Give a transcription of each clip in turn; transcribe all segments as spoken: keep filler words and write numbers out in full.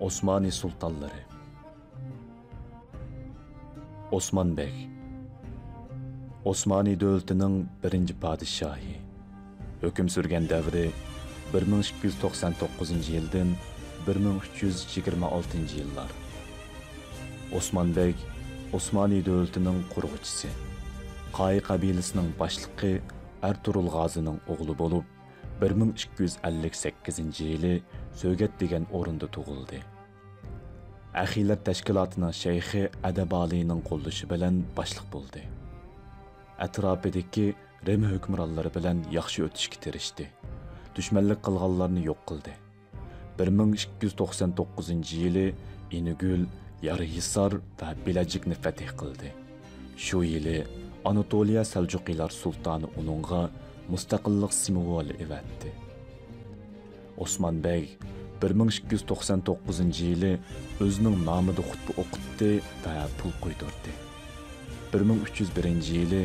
ئوسمانى سۇلتانلىرى. ئوسمان بەگ. ئوسمانى دۆلىتىنىڭ بىرىنچى پادىشاھى. ھۆكۈم سۈرگەن دەۋرى بىر مىڭ ئىككى يۈز توقسان توققۇزىنچى يىلدىن بىر مىڭ ئۈچ يۈز يىگىرمە ئالتىنچى يىللار. ئوسمان بەگ ئوسمانى دۆلىتىنىڭ قۇرغۇچىسى، قايى قەبىلىسىنىڭ باشلىقى ئەرتۇرۇل غازىنىڭ ئوغلى بولۇپ، بىر مىڭ ئىككى يۈز ئەللىك سەككىزىنچى يىلى سۆگەت دېگەن ئورۇندا تۇغۇلدى. ئەخىلەت تەشكىلاتىنىڭ شەيخى ئەدەبالىنىڭ قوللىشى بىلەن باشلىق بولدى. ئەتراپىدىكى رىم ھۆكۈمرانلىرى بىلەن ياخشى ئۆتۈشكە تىرىشتى. دۈشمەنلىك قىلغانلارنى يوق قىلدى. بىر مىڭ ئىككى يۈز توقسان توققۇزىنچى يىلى ئىنىگۈل، يارھىسار ۋە بىلەجىكنى فەتھ قىلدى. شۇ يىلى ئاناتولىيە سەلجۇقىلار سۇلتانى ئۇنىڭغا مۇستەقىللىق سىمۋولى ئەۋەتتى. ئوسمان بەگ بىر مىڭ ئىككى يۈز توقسان توققۇزىنچى يىلى ئۆزىنىڭ نامىدا خۇتبە ئوقۇتتى ۋە پۇل قۇيدۇردى. بىر مىڭ ئۈچ يۈز بىرىنچى يىلى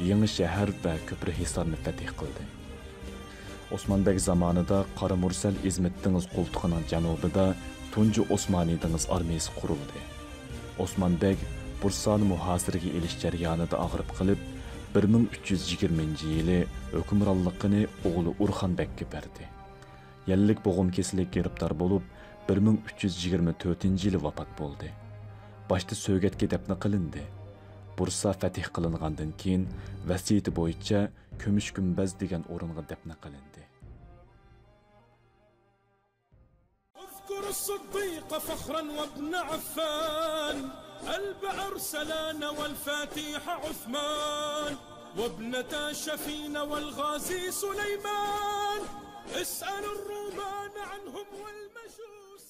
يېڭى شەھەر ۋە كۆپرىھىسارنى فەتھ قىلدى. ئوسمان بەگ زامانىدا قارا مۇرسەل ئىزمىت دېڭىز قولتۇقىنىڭ جەنۇبىدا تۇنجى ئوسمانى دېڭىز ئارمىيىسى قۇرۇلدى. ئوسمان بەگ بۇرسانى مۇھاسىرىگە ئېلىش جەريانىدا ئاغرىپ قېلىپ، بىر مىڭ ئۈچ يۈز يىگىرمىنچى يىلى ھۆكۈمرانلىقىنى ئوغلى ئۇرخان بەگكە بەردى. يەللىك بوغۇم كېسىلىگە گىرىپتار بولۇپ، بىر مىڭ ئۈچ يۈز يىگىرمە تۆتىنچى يىلى ۋاپات بولدى. باشتا سۆگەتكە دەپنە قىلىندى. بۇرسا فەتھ قىلىنغاندىن كېيىن، ۋەسىيىتى بويىچە كۈمۈش گۈمبەز دېگەن ئورۇنغا دەپنە قىلىندى. اذكر الصديق فخرا وابن عفان، ألب أرسلان والفاتح عثمان، وابنتا شفين والغازي سليمان، اسأل الرومان عنهم والمجوس.